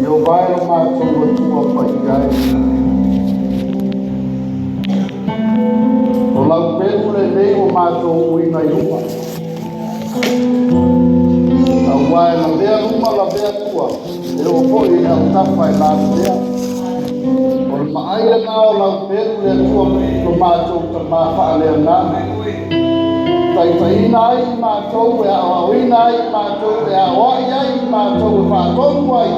Ieova e lo matou Atua paia e, o lau pelu lenei ua matou uina i luma, auā e lavea luma lavea tua, e oo foi i le autafa e lavevea. O le maai lena o lau pelu le Atua lo matou Tamā faaleagaga, taitaiina ai i matou, e aoaoina ai i matou, e aoai ai i matou, e faatonu ai,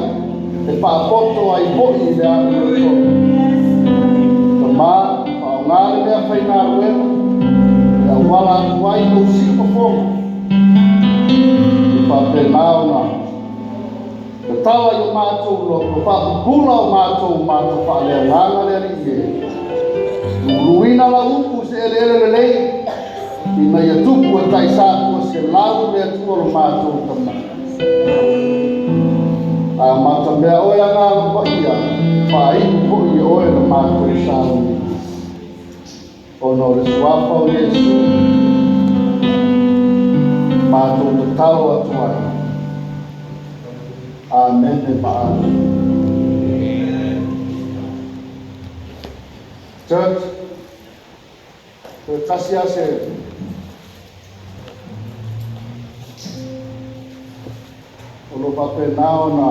e faapoto ai foi i le amiotonu. Tamā, faaaoga le meafaigaluega e auala atu ai lou siufofoga, e faapena ona tatala i o matou loto, faapupula o matou mata faaleagaga le Alii e. Luluina lau upu i se eleele lelei, ina ia tupu e taisa 200 le Atua lo matou Tamā. Amata mea oe Agaga Paia, faaiu foi e oe le matou sauniga. Ona o le suafa o Iesu, matou tatalo atu ai. Amene ma amene. Church, toe tasi lava se o lo o faapena ona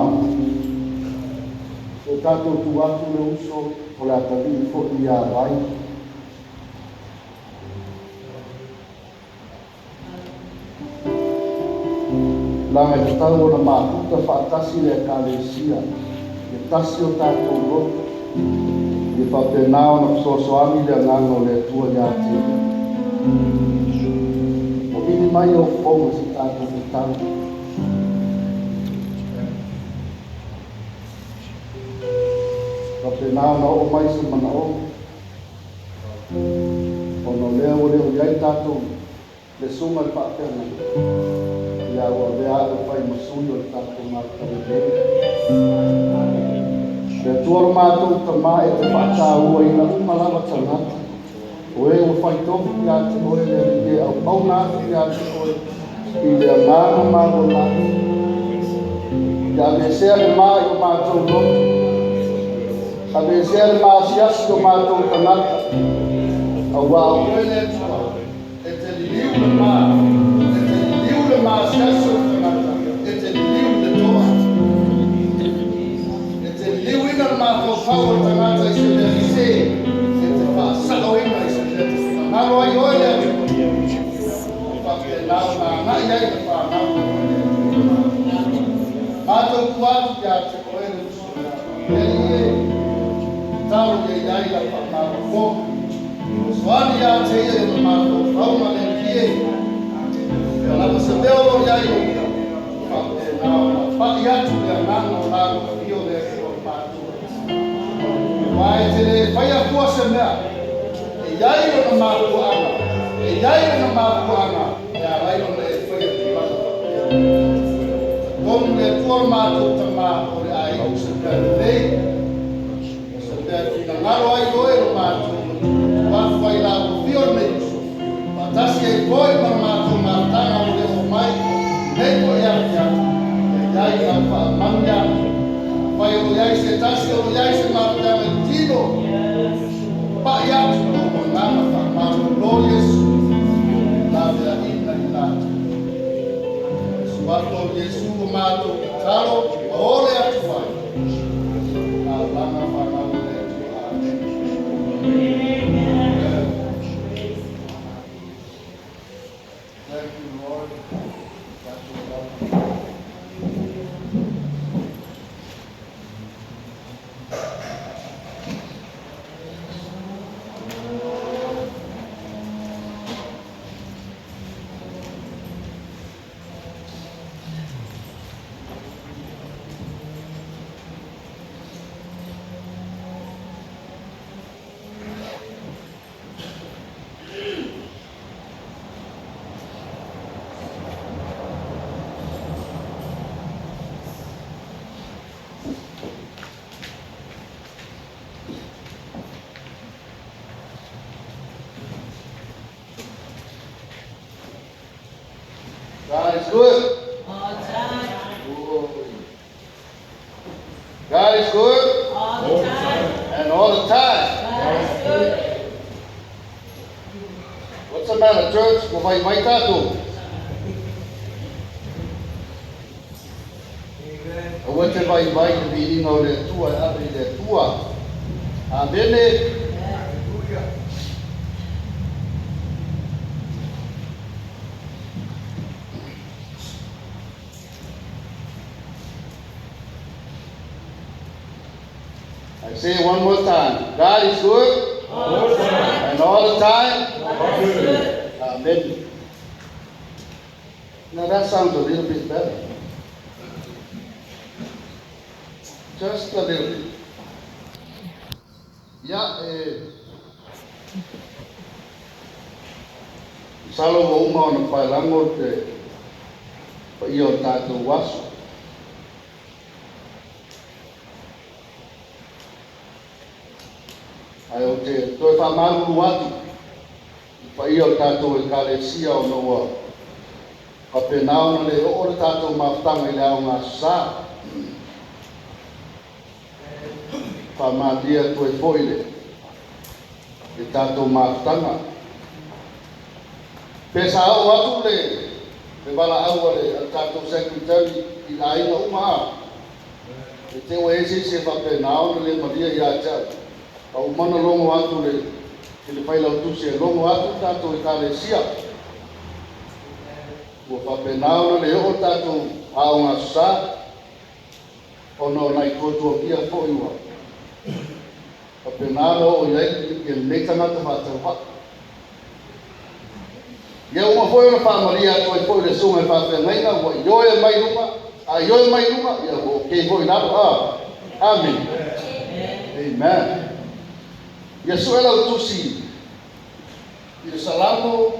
toe tatou tu atu le uso o le atalii foi ia Vai. Leaga e tatau ona mafuta faatasi le Ekalesia, ia tasi o tatou loto, ia faapena ona fesoasoani le Agaga o le Atua ia te ia. Vili mai ou fofoga se tatou tatalo. Faapena ona oo mai se manaoga, ona o lea ua le o i ai tatou le susuga i le faafeagaiga, ia ua avea au e fai ma sui o le tatou Maota lenei. Le Atua lo matou Tamā, e te faatauaina uma lava tagata, o e ua faitofu ia te oe le Alii e auauna atu ia te oe i le agaga maualalo. Ia aveesea le ma i o matou loto, aveesea le maasiasi o matou tagata, auā o oe le Atua e te liliu le ma, e te liliu le maasiasi o le tagata, e te liliu le toa. E te liliuina le mafaufau o le tagata i se mea sese, e te faasaoina i se mea te finagalo ai oe le Atua. Faapena ona agai ai le fanau a oe le Atua. Matou tu atu ia te oe le uso le Alii e, tatalo ia i ai lau faamalofoga. Soani ia te ia i ona mafaufauga le Alii e. Ia lava se mea o lo o i ai o ia, faapena ona pai atu le agaga o lau afio le Atua o matou. Aua e te le faia fua se mea, e i ai ona mafuaaga, e i ai ona mafuaaga, e ala ai ona e faia tulaga faapea. Tonu le Atua o le matou Tamā, o le a iu se mea lelei, o se mea e finagalo ai oe lo matou Atua. Tu atu ai lau afio lenei uso, faatasi ai foi ma le matou mafutaga o le oo mai, nei foi afiafi, ia i ai lau faamanuiaga. Afai o lo i ai se tasi o lo i ai se mafutaga i tino, pai atu lou agaga faamalolo Iesu, laveaina i latou. Suafa o Iesu o matou tatalo ma ole atu ai. Alaga fanau o le Atua. Amen. Thank you, Lord. Tatou lava. God is good. All the time. God is good All the time. and all the time. God is good. What's the matter, church? Ua vaivai tatou. Aua e te vaivai i le viiga o le Atua e ave i le Atua. Amene. I say it one more time. God is good All the time. and all the time. God is good. Amen. Now that sounds a little bit better. Just a little bit. Ia, e masalo ua uma ona paelago le paia o le tatou aso. Ae ou te toe faamalulu atu i le paia o le tatou Ekalesia ona ua faapena ona le oo le tatou mafutaga i le aoga Aso Sa. Faamalie atu ai foi le le tatou mafutaga. Pe sa oo atu le le valaau a le a le tatou secretary i aiga uma a, e te ua ese se faapena ona le malia ia te au. A uma ona logo atu le i le failautusi e logo atu le tatou Ekalesia. Ua faapena ona le oo le tatou aoga Aso Sa ona o nai tuatuagia foi ua faapena ona oo i ai lenei tagata faatauvaa. Ia uma foi ona faamalie atu ai foi le susuga i le faafeagaiga ua ioe mai luga, a ioe mai luga, ia ua okay foi i lalo. A. Amen. Amen. Ia sue lau tusi i le Salamo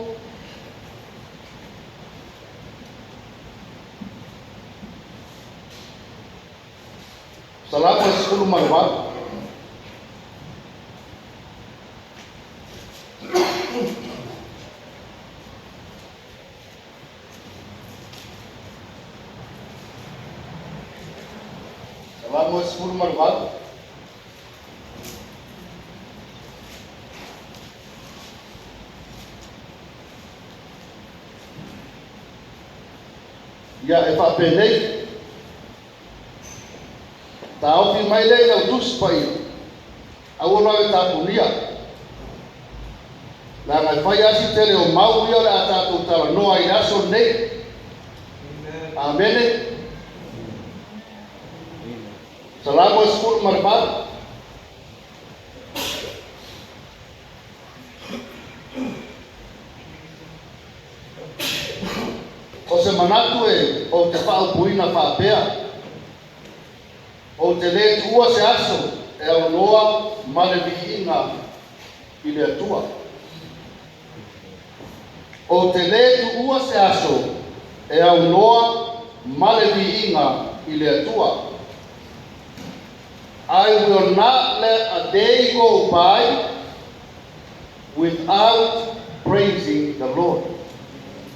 Salamo e 18. Salamo e 18. Ia e faapenei. Taofi mai lea i lau tusi paia. Aua loa e tapunia. Leaga e fai lava si tele o mau ia o le a tatou talanoa ai i le aso lenei. Amene. Salamo e 18. O se manatu e ou te faaupuina faapea, Ou te le tuua se aso e aunoa ma le viiga i le Atua. Ou te le tuua se aso e aunoa ma le viiga i le Atua. I will not let a day go by without praising the Lord.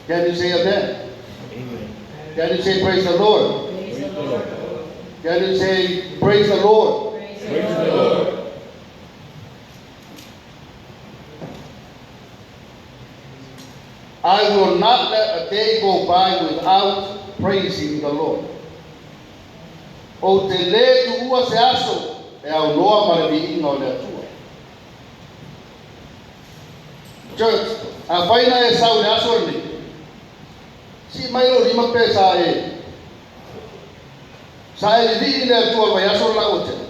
Can you say amen? Amen. Can you say praise the Lord? Praise the Lord. Can you say praise the Lord? Praise Praise the the Lord. Lord. I will not let a day go by without praising the Lord. Ou te le tuua se aso e aunoa ma le viiga o le Atua. Church, afai na e sau i le aso lenei, sii mai lou lima pe sa e sa e lilii le Atua i le vaiaso le la ua tea.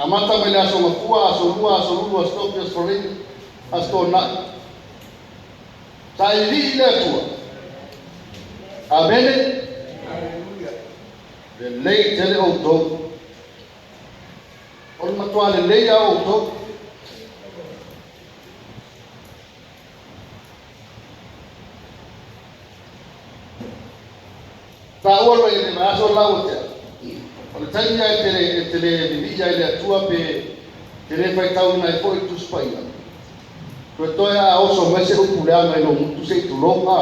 Amata mai le aso Gafua, aso Lua, aso Lulu, aso Tofi, aso Faraili, aso Toonai. Sa e lilii le Atua. Amene. Lelei tele outou. O le matua lelei lava o outou. Taua loa i le vaiaso le la ua tea. O le taimi lava e te le, e te le lilii ai i le Atua pe te le faitauina ai foi le Tusi Paia. Toetoe a oso mai se upu leaga i lou gutu se i tulou, a.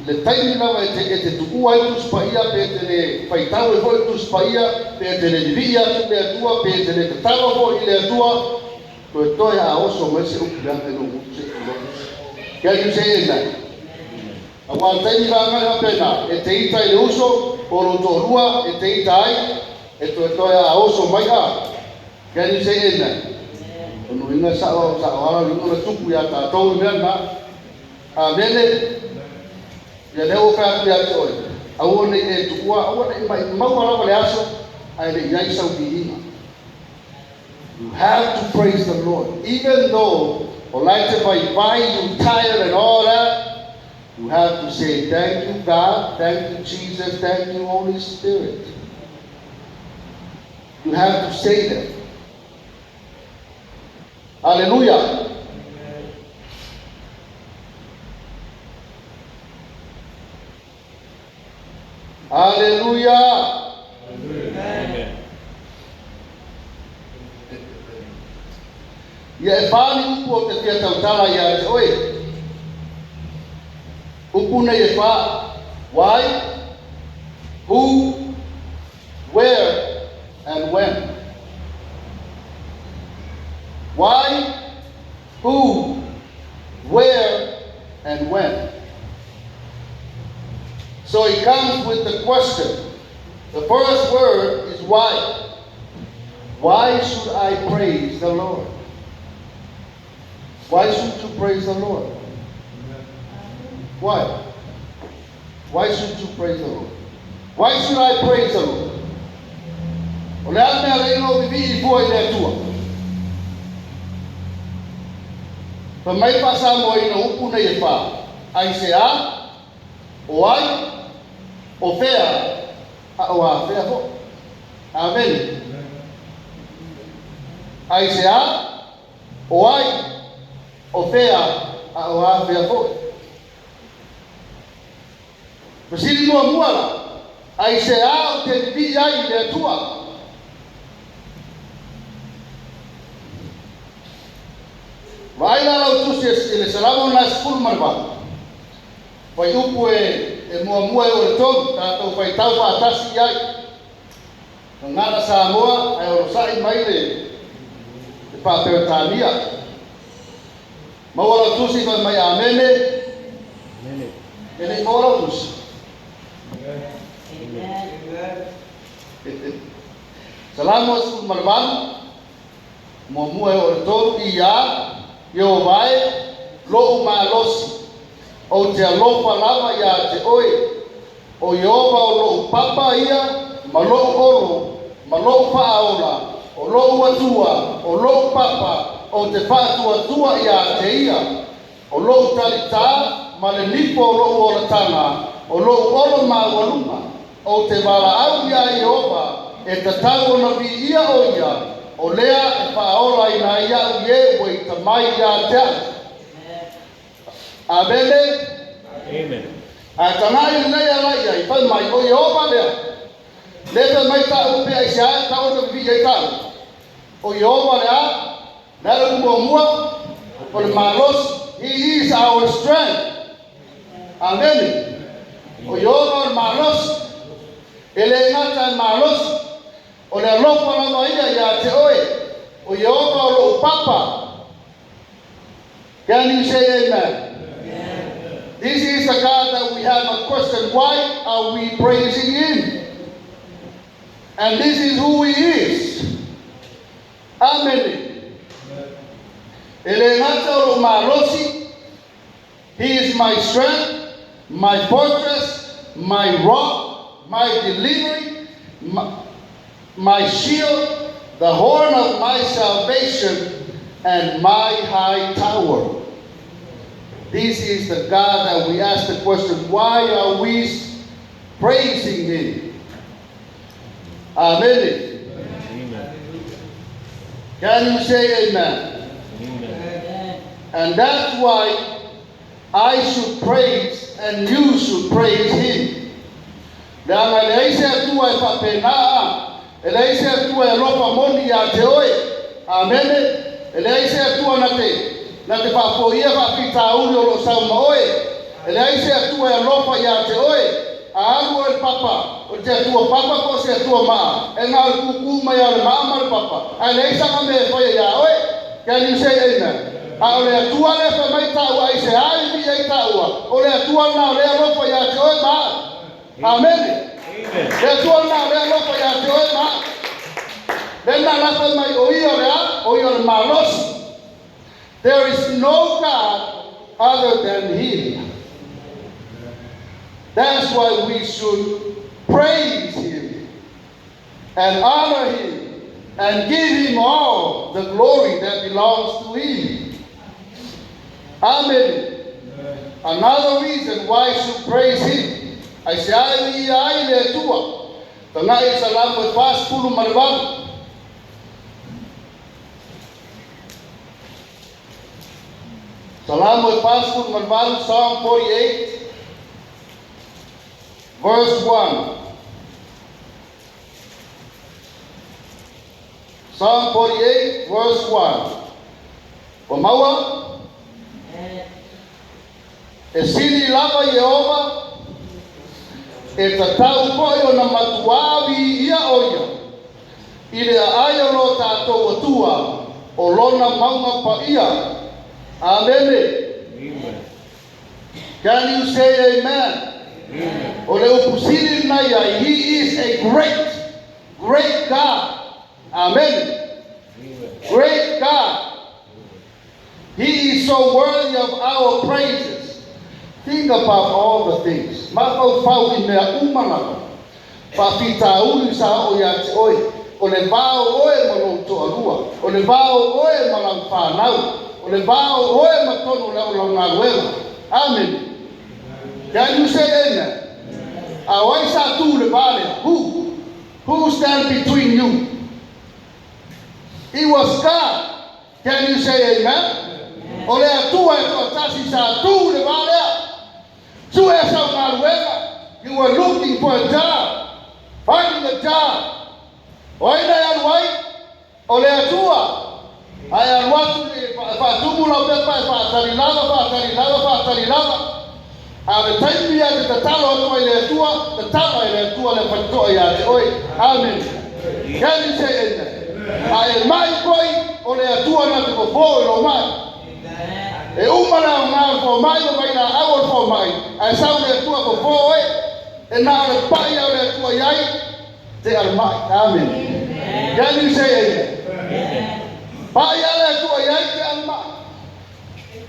I le taimi lava e te, e te tuua ai Tusi Paia, pe e te le faitau ai foi Tusi Paia, pe e te le vivii atu i le Atua, pe e te le tatalo foi i le Atua, toetoe a oso mai se upu leaga i lou gutu se i tulou. Can you say amen? Aua o le taimi vagai faapena, e te ita i le uso po o lou toalua, e te ita ai, e toetoe a oso mai a. Can you say amen? O lona uiga e sao, sao ala le uiga o le tupu iā tatou le mea lena. Amene. Ia lea ua fai atu ia te oe, aua ne i e tuua, aua ne i maumau lava le aso ae le i ai sau viiga. You have to praise the Lord. Even though o la e te vaivai, you tired and all that, you have to say thank you God, thank you Jesus, thank you Holy Spirit. You have to say that. Hallelujah. Hallelujah. Amen. Ia e whā ni upu o te fia tautala ia te oe. Upu nei e whā. Why, who, where, and when. Why, who, where, and when. So it comes with the question. The first word is why. Why should I praise the Lord? Why should you praise the Lord? Why? Why should you praise the Lord? Why should I praise the Lord? O le a le mea e ala ai ona ou vivii fua i le Atua. Fai mai faasamoaina o upu nei e whā. Aisea, o ai, o fea, a o afea foʻi. Amene. Aisea, o ai, o fea, a o afea foʻi. Fesili muamua la, aisea ou te vivii ai i le Atua? Vaai la lau tusi i le Salamo lena e 18, fuaiupu e muamua e oo i le tolu, tatou faitau faatasi i ai. Gagana Samoa ae onosai mai le Faa-Peretania. Maua lau tusi fai mai Amene. E le i maua lau tusi. Salamo 18, muamua e oo i le tolu, Iā Ieova e, loʻu malosi, ou te alofa lava iā te oe. ʻO Ieova o loʻu papa ia ma loʻu olo, ma loʻu faaola, ʻo loʻu Atua, ʻo loʻu papa, ou te faatuatua iā te ia. ʻO loʻu talitā ma le nipo o loʻu olataga, ʻo loʻu olo maualuga, ou te valaau iā Ieova, e tatau ona viia ʻo ia, ʻo lea e faaolaina ai iaʻu i e ua ita mai iā te aʻu. Amene. Amen. Ae tagai lenei ala i ai, fai mai, ʻO Ieova lea, lea fai mai taʻu pea i se ae tau ona vivii ai taʻu. ʻO Ieova lea, lea le upu muamua, o le malosi. He is our strength. Amene. ʻO Ieova o le malosi. E le gata e malosi, o le alofa lava ia iā te oe. ʻO Ieova o loʻu papa. Can you say amen? This is the God that we have a question. Why are we praising him? And this is who he is. Amene. E le gata o loʻu malosi, he is my strength, my fortress, my rock, my delivery, my shield, the horn of my salvation, and my high tower. This is the God that we ask the question, why are we praising him? Amen. Amen. Can you say amen? Amen. And that's why I should praise and you should praise him. Leaga e leai se Atua e faapena a, e leai se Atua e alofa moni iā te oe. Amene. E leai se Atua na te, na te faafoia faafitauli o lo o sau ma oe. E leai se Atua e alofa ia te oe, a alu oe i le papa, o te atua papa po o se atua maa, e na o le kukū mai lava o le maa ma le papa, ae leai sana mea e faia iā oe. Can you say amen? A o le Atua lea fai mai taua aisea i vii ai taua, o le Atua lena o lea e alofa ia te oe ma au. Amene. Le Atua lena o lea e alofa ia te oe ma au. Lea na la fai mai o ia o le a? O ia o le malosi. There is no God other than Him. That's why we should praise Him and honor Him and give Him all the glory that belongs to Him. Amen. Another reason why should praise Him. Aisea e viia ai le Atua. Tagai i Salamo e 48. Salamo e 48, Psalm 48, verse 1. Psalm 48, verse 1. Ua maua? E sili lava Ieova, e tatau foi ona matuā viia ʻo ia i le aai o lo tatou Atua, o lona mauga paia. Amene. Can you say amen? O le upu sili lena ia, He is a great, great God. Amene. Great God. He is so worthy of our praises. Think about all the things. Mafaufau i mea uma lava. Faafitauli sa oo ia te oe. O le va o oe ma lou toalua. O le va o oe ma lau fanau. O le va o oe ma tonu o le au lau galuega. Amene. Can you say amen? A o ai sa tu i le va lea? Who? Who stand between you? It was God. Can you say amen? O le Atua e toatasi sa tu i le va lea. Sue sau galuega. You were looking for a job. Finding a job. O ai na e alu ai? O le Atua. A e alu atu e faatumu lau pepa e faatali lava, faatali lava, faatali lava. A o le taimi ia e te tatalo atu ai i le Atua, tatalo ai le Atua le faitotoa ia te oe. Amene. Can you say amen? A e mai foi, o le Atua na te fofo i lou mai. E uma le aoga o le fomai ma vailaau o le fomai, ae sau le Atua fofo oe, e na o le pai a o le Atua i ai, tea le mai. Amene. Can you say amen? Pai a le Atua i ai, tea le mai.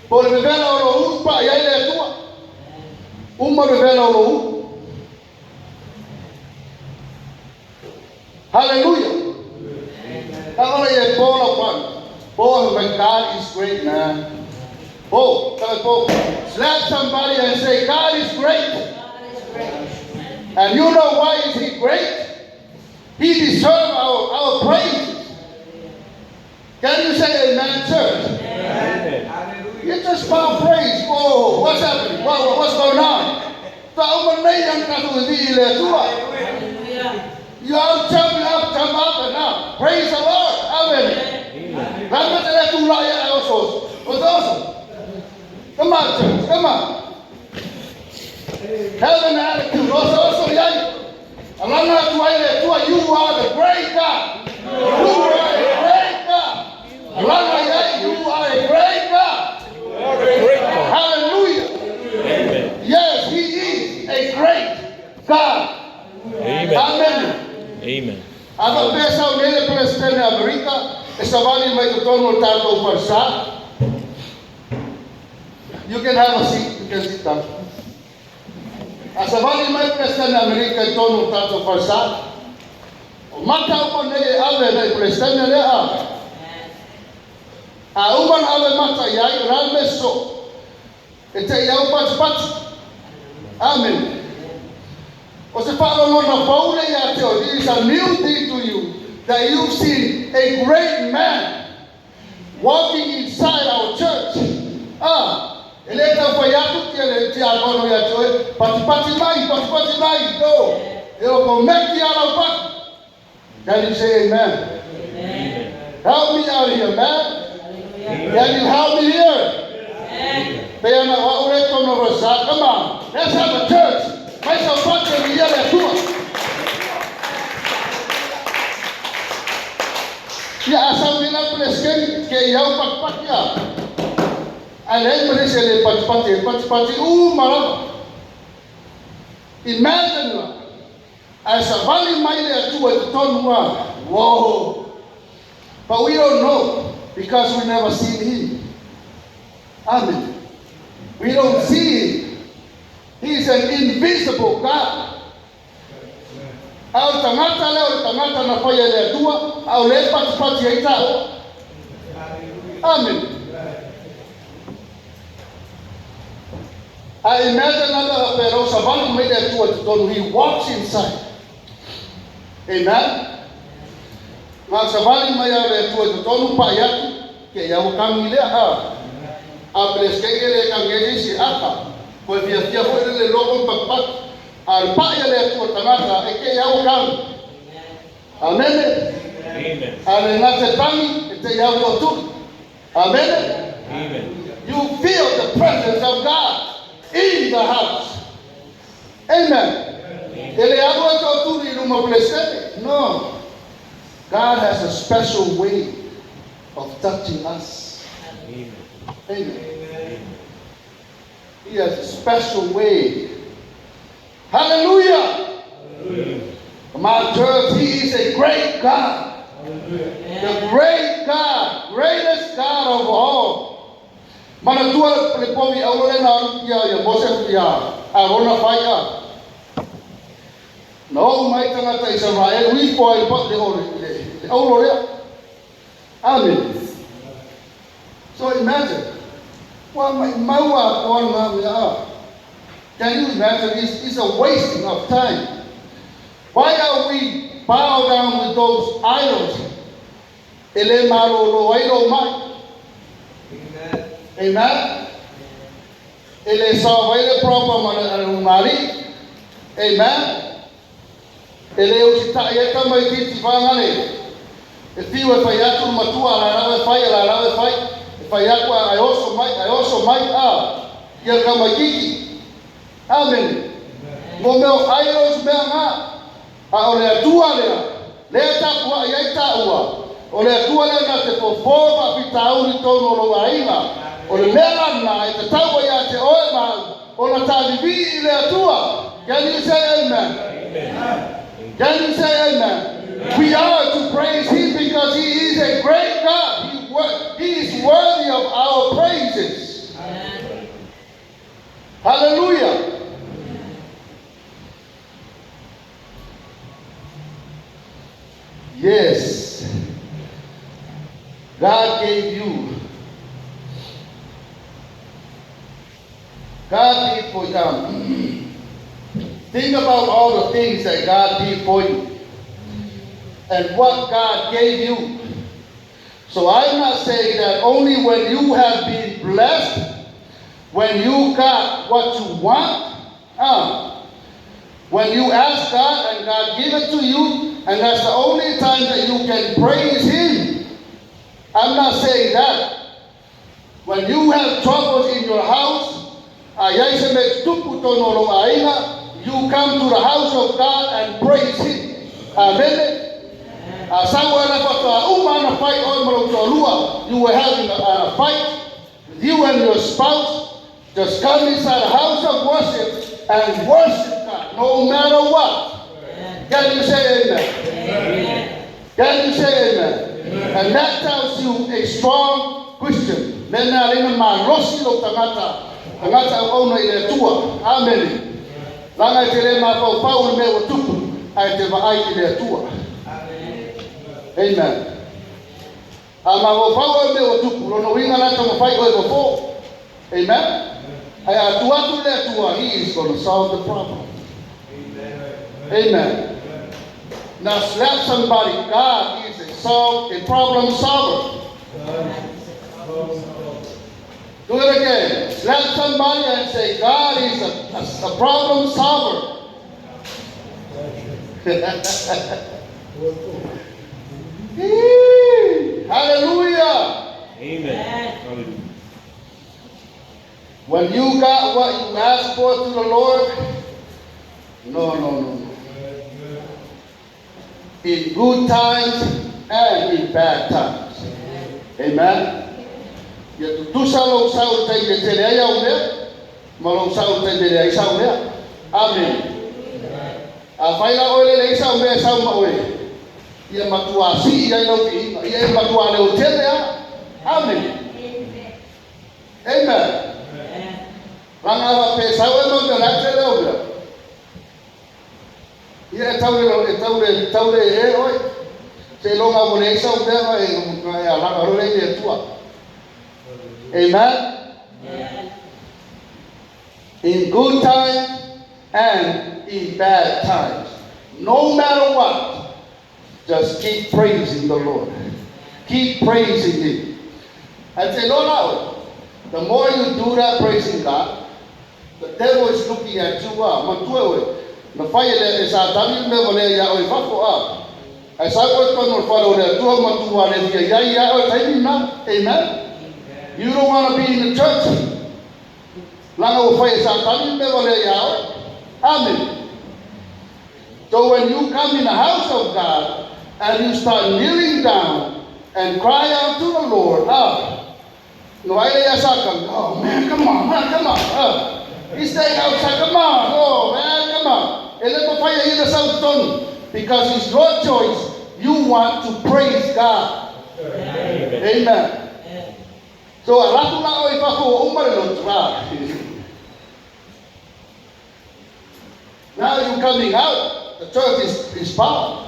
Po o le vevela o lou ulu paʻa i ai le Atua. Uma le vevela o lou ulu. Hallelujah. Tagola ia po lau paʻa. Po, my God is great, man. Po, taga po. Slap somebody and say, God is great. And you know why is he great? He deserves our praise. Can you say amen, church? Amen. You just found praise. Oh, what's happening? What's going on? Faaauma nei ana tatou vivii i le Atua. You are jumping up, jump up and up. Praise the Lord. Amen. Amen. Lama te le tulaʻi aʻe oso oso. Oso oso. Come on, church. Come on. Have an attitude. Oso oso i ai. Alaga atu ai le Atua. You are the great God. You are a great God. Alaga i ai. You are a great God. Great God. Hallelujah. Amen. Yes, He is a great God. Amen. Amen. Amen. A faapea sau nei le Peresetene o Amerika e savali mai totonu o le tatou falesa. You can have a seat, you can sit down. A savali mai le Peresetene o Amerika i totonu o le tatou falesa, o mata uma nei e ave agai i Peresetene lea a. A uma ona ave mata i ai, o le a le mea sosoo? E te i au patipati. Amene. O se faalogona fou lea ia te oe, it is a new thing to you that you've seen a great man walking inside our church. Ah, e le tau fai atu tia le tiakono ia te oe, patipati mai, patipati mai, no. E o komeki a lau pati. Can you say amen? Amen. Help me out here, man. Amen. Can you help me here? Pe ana o au le tonu o sa. Come on. Let's have a church. Mai sau pati e ia le Atua. Ia a sau ni la presidente ke iau patipati a. Ae leai ma se isi e le patipati, e patipati uma lava. Imagine la, ae savali mai le Atua i totonu a. Whoa! But we don't know because we never seen him. Amen. We don't see him. He is an invisible God. A o le tagata lea o le tagata na faia e le Atua, a o lea e patipati ai taua. Amen. A imagine la le faapea o savali mai le Atua i totonu, he walks inside. Amen. Ma savali mai a le Atua i totonu, pai atu, ke ia ua kagi lea, a. A pelesitene le kagi ai se isi ata, koe fiafia foi lele le loko ma patipati. A o le pai a le Atua tagata, e ke ia ua kagi. Amene. Amen. A le gata e tagi, e te ia ua tuli. Amene. Amen. You feel the presence of God in the house. Amen. E le alu e toatuli i luma o Pelesitene. No. God has a special way of touching us. Amen. Amen. He has a special way. Hallelujah. My church, he is a great God. The great God, greatest God of all. Manatua le povi auro le na alu ia ia Mose ia Arona fai a. Na oo mai tagata Isaraelu ifo ai pa le o le le auro lea. Amen. So imagine, ua maimau atoa lena mea a. Can you imagine? It's a wasting of time. Why are we bow down with those idols? E le malolo ai lou mai. Amen. E le solve ai le problem a le ulugalii. Amen. E le usitai ai tamaitiiti fagale. E fiu e fai atu le matua, a la lava e fai, a la lava e fai, e fai atu ae oso mai, ae oso mai, a, ia le tamaitiiti. Amene. Mo mea o idols mea na. A o le Atua lea, lea e tapuai ai taua, o le Atua lea na te fofo faafitauli i totonu o lou aiga. O le mea la lena e tatau ai ia te oe ma au, ona tavivii i le Atua. Can you say amen? Can you say amen? We are to praise him because he is a great God. He is worthy of our praises. Hallelujah. Yes. God gave you. God did for you. Think about all the things that God did for you and what God gave you. So I'm not saying that only when you have been blessed, when you got what you want, when you ask God and God give it to you, and that's the only time that you can praise him. I'm not saying that. When you have troubles in your house, a i ai se mea e tutupu i totonu o lou aiga, you come to the house of God and praise him. Amene. A sau oe la faatoa uma ana fai oe ma lou toalua, you were having a fight with you and your spouse, just come inside the house of worship and worship God, no matter what. Can you say amen? Can you say amen? And that tells you a strong Christian. Le mea lena malosi lou tagata, tagata auauna i le Atua. Amene. Leaga e te le mafaufau i le mea ua tupu, ae te vaai i le Atua. Amen. A mafaufau oe i le mea ua tupu, lona uiga la e taumafai oe fofo. Amen. Ae a tuu atu i le Atua, He is gonna solve the problem. Amen. Now slap somebody, God is a solve a problem solver. Do it again. Slap somebody and say, God is a problem solver. Hallelujah. Amen. Hallelujah. When you got what you asked for to the Lord, no, no, no, no. In good times and in bad times. Amen. Ia tutusa lou sau i le taimi e tele ai au mea, ma lou sau i le taimi e leai sau mea. Amene. Afai la oe le leai sau mea e sau ma oe, ia matua sii ai lau viiga, ia e matua leotele lava. Amene. Amen. Leaga a faapea e sau oe ma mea o la e tele au mea, ia e tau le, e tau le, tau le ee oe. Seiloga ua leai sau mea ona e, ona e alaga loa lea i le Atua. Amen. In good times and in bad times. No matter what, just keep praising the Lord. Keep praising Him. Ae te iloa la oe, the more you do that praising God, the devil is looking at you, a, matua oe, na fai e le, e Satani le mea valea iā oe i fafo, a, ae sau oe i totonu o le fale o le Atua matua le fia iai iā oe taimi lena. Amen. You don't want to be in the church, leaga ua fai e Satani le mea valea iā oe. Amene. So when you come in the house of God and you start kneeling down and cry out to the Lord, ah, no ai le ia Satani, oh man, come on, man, come on, ah. He's staying outside, come on, oh man, come on. E le mafai e ia ona sau i totonu, because it's your choice, you want to praise God. Amen. So alu atu la oe i fafo ua uma le lotu, ah. Now you coming out, the church is far.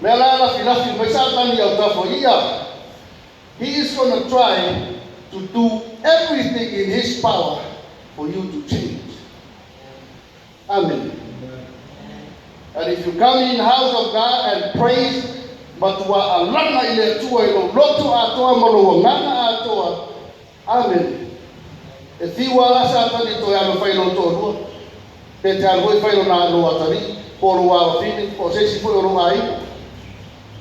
Mea la lafilafi mai Satani i autafa o ia. He is gonna try to do everything in his power for you to change. Amene. And if you come in house of God and praise, matua alaga i le Atua i lou loto atoa ma lou agaga atoa. Amene. E fiu lava la Satani e toe alu e fai lou toalua, pe te alu foi e fai lona lou atalii, po o lou avafine, po o se isi foi o lou aiga.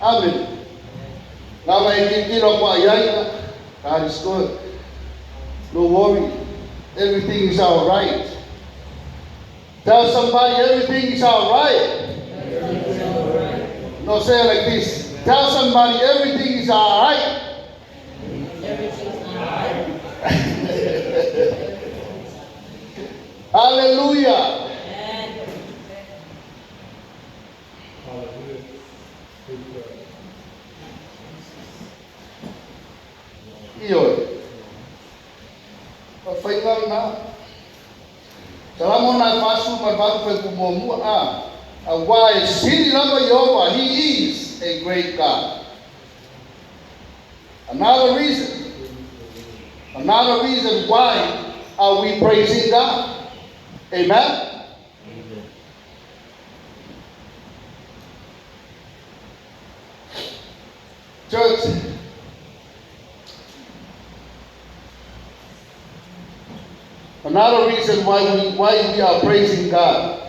Amene. Na ona e tilotilo atu lava i ai, God is good. No worry. Everything is all right. Tell somebody everything is all right. No, say it like this. Tell somebody everything is all right. Hallelujah. Ioe. O le faiga lena. Salamo 48 fuaiupu muamua, a. Aua e sili lava Ieova, He is a great God. Another reason, another reason why are we praising God. Amen? Church, another reason why we, why we are praising God.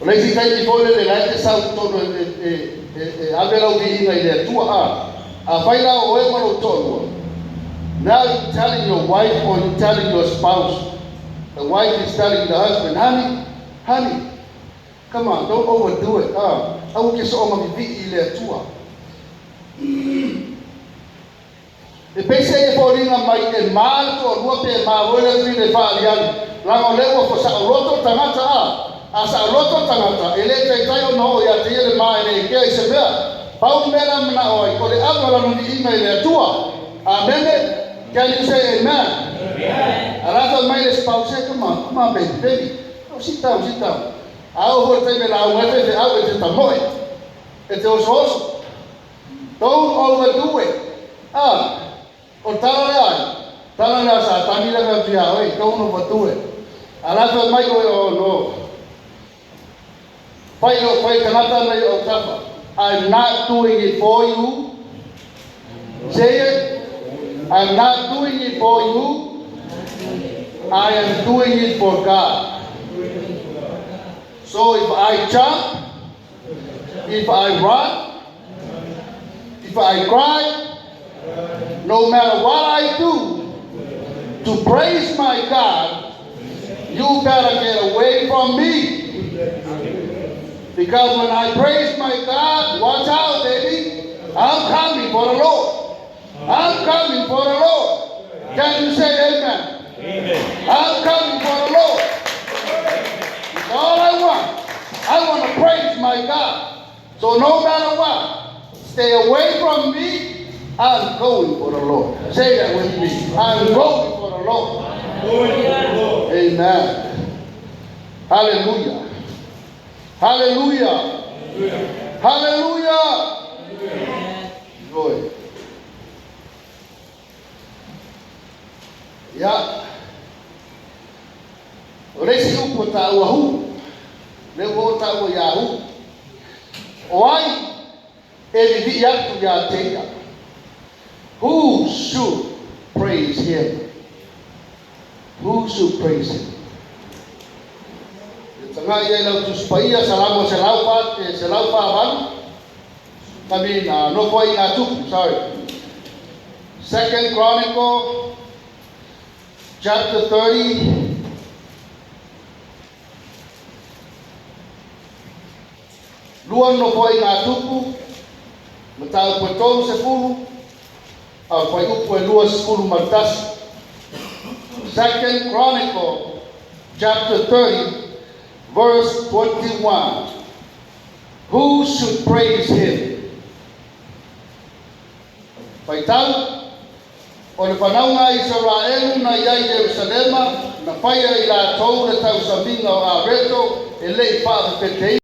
O le isi taimi foi lele la e te sau totonu e, e, e, e ave lau viiga i le Atua, a, afai la o oe ma lou toalua, now you telling your wife or you telling your spouse, the wife is telling the husband, honey, honey, come on, don't overdo it, a, aua ke soonga vivii i le Atua. E peisei e foliga mai e ma le toalua pe e ma foi le fafine e faaliali, leaga o lea ua fasaoloto le tagata a. A saoloto le tagata, e le taitai ona oo ia te ia le ma e le ekea i se mea. Pau le mea la e manao ai, o le ave o lana viiga i le Atua. Amene? Can you say amen? A la fai mai le spouse, come on, come on baby, baby, oh sit down, sit down. A oo foi le taimi e lauga ai faifeau e te tamoe, e te osooso. Don't overdo it. A, o le tala lea ai, tala lea a Satani lea fai atu iā oe, don't overdo it. A la fai mai oe, oh no. Fai lou, fai tagata ana i ou tafa. I'm not doing it for you. Say it. I'm not doing it for you. I am doing it for God. So if I jump, if I run, if I cry, no matter what I do, To praise my God, you better get away from me. Because when I praise my God, watch out, baby. I'm coming for the Lord. I'm coming for the Lord. Can you say amen? Amen. I'm coming for the Lord. It's all I want. I want to praise my God. So no matter what, stay away from me. I'm going for the Lord. Say that with me. I'm going for the Lord. Amen. Hallelujah. Hallelujah. Hallelujah. Glory. Ia. O le isi upu e taua who. Le ua o taua ia who. O ai e vivii atu ia te ia. Who should praise him? Who should praise him? E tagai ai lau Tusi Paia Salamo 148. I mean, Nofoaiga a Tupu, sorry. Second Chronicle, chapter 30. Lua Nofoaiga a Tupu, mataupu e 30, a fuaiupu e 21. Second Chronicle, chapter 30, verse 21. Who should praise him? Faitau, o le fanauga a Isaraelu na i ai i Ierusalema, na faia e i latou le tausamiga o Areto e le i faafefeteina.